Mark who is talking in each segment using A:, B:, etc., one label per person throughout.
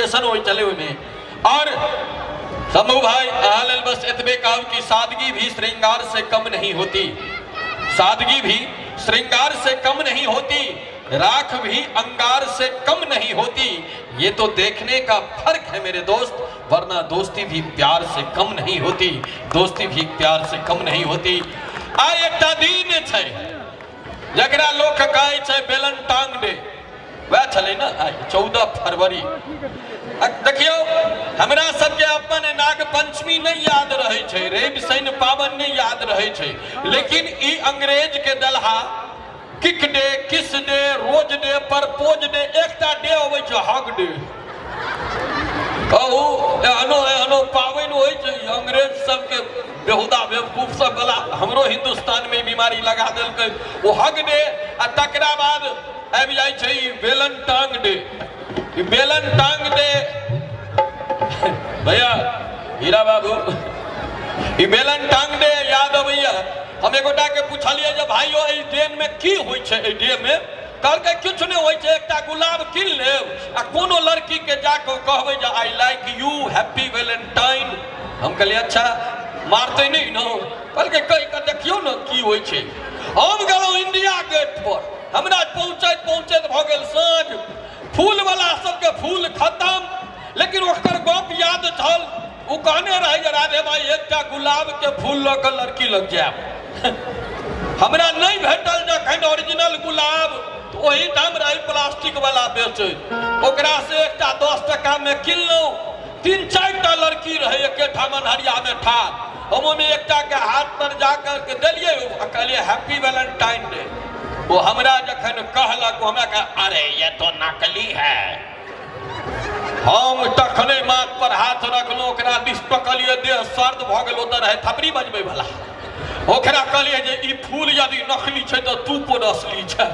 A: Presentation होइ छलै ओहिमे। और शंभू भाई अहाँ लेल बस एतबे कहब कि सादगी भी श्रृंगार से कम नहीं होती, सादगी भी श्रृंगार से कम नहीं होती, राख भी अंगार से कम नहीं होती, ये तो देखने का फर्क है मेरे दोस्त, वरना दोस्ती भी प्यार से कम नहीं होती, दोस्ती भी प्यार से कम नहीं होती। आइ एकटा दिन छै जकरा लोक कहै छै वेलेंटाइन डे, वएह छलै ने आइ 14 फरवरी। देखियौ हमरा सबके अपन नाग पंचमी नहीं याद रहे छै, रवि शनि पाबनि नहीं याद रहे छै, लेकिन ई अंग्रेज के दलहा kick day, kiss day, rose day, propose day, एकटा डे अबै छै हग डे। कहू एहनो एहनो पाबनि होइ छै अंग्रेज सबके बेहुदा बेवकूफ सब वाला, हमरो हिंदुस्तान में बीमारी लगा देलकै ओ हग डे। आ तकरा बाद आबि जाइ छै वेलेंटाइन डे। वेलेंटाइन डे भैया हीरा बाबू, ई वेलेंटाइन डे याद अबैया। हम एगोटा के पुछलियै जे भाइयो एहि डे में की होइ छै, एहि डे में कहलकै किछु नहि होइ छै, एकटा गुलाब कीन लेब आ कोनो लड़की के जाके कहबै जे I like you, happy Valentine. हम कहलियै अच्छा मारतै नहि ने, कहलकै कहि कऽ देखियौ ने की होइ छै। हम गेलहुँ इंडिया गेट पर, हमरा पहुँचैत पहुँचैत भऽ गेल साँझ, फूल वाला सबके फूल खत्म, लेकिन ओकर गप याद छल, ओ कहने रहै जे राधे भाई एकटा गुलाब के फूल लऽ कऽ लड़की लग जायब। हमरा नहि भेटल जखन ओरिजिनल गुलाब, ओहि ठाम रहै प्लास्टिक वाला बेचै, ओकरा से एकटा 10 टका में किनलहुँ। 3-4 टा लड़की रहै एके ठाम अन्हरिया में ठाढ़, हम ओहिमे एकटा के हाथ पर जा करके देलियै आ कहलियै हैप्पी वैलेंटाइन डे। ओ हमरा जखन कहलक, ओ हमरा कह अरे ये तो नकली है। हम तखने माथ पर हाथ रखलहुँ, ओकरा दिस पकड़लियै, देह सर्द भऽ गेल, ओतऽ रहै थपड़ी बजबै वाला, ओकरा कहलियै जे ई फूल यदि नकली छै तऽ तू कोन असली छै,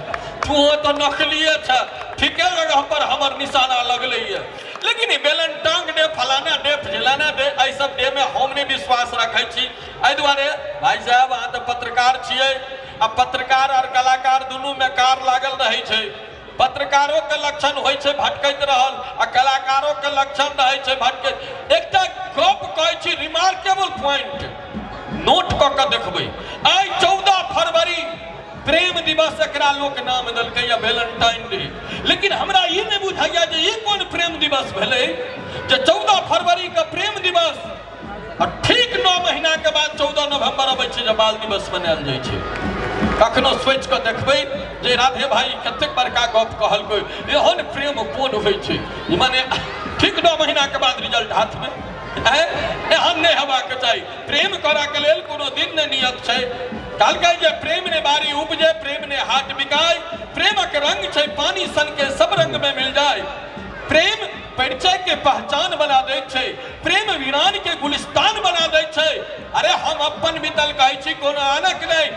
A: तू तऽ नकलिए छै, ठीके जगह पर हमर निशाना लगलैए। लेकिन ई वेलेंटाइन डे, फलाना डे, फलाना डे, एहि सब डे में हम नहि विश्वास रखै छी। एहि दुआरे भाई साहब अहाँ तऽ पत्रकार छियै, आ पत्रकार और कलाकार दुनू में कार लागल रहै छै। पत्रकारों के लक्षण होइ छै भटकैत रहल आ कलाकारों के लक्षण रहै छै भटकैत। एकटा गप कहै छी, रिमार्केबल पॉइंट नोट कऽ के देखबै, आइ 14 फरवरी प्रेम दिवस एकरा लोक नाम देलकै या वेलेंटाइन डे, लेकिन हमरा ई नहि बुझाइया जे ई कोन प्रेम दिवस भेलै जे 14 फरवरी के प्रेम दिवस और ठीक 9 महीना के बाद 14 नवंबर अबै छै जे बाल दिवस मनायल जाइ छै। कखनो सोचि कऽ देखबै जे राधे भाई कतेक बड़का गप कहलकै, एहन प्रेम कोन होइ छै, माने ठीक 9 महीना के बाद रिजल्ट हाथ में, एहन नहि हेबाक चाही। प्रेम करऽ के लेल कोनो दिन नहि नियत छै। कहलकै जे प्रेम ने बारी उपजे, प्रेम ने हाट बिकाय, प्रेमक रंग छै पानी सन के सब रंग में मिल जाय, प्रेम परिचय के पहचान बना दै छै, प्रेम वीरान के गुलिस्तान बना दै छै। अरे हम अपन बीतल कहै छी, कोनो आनक नहि।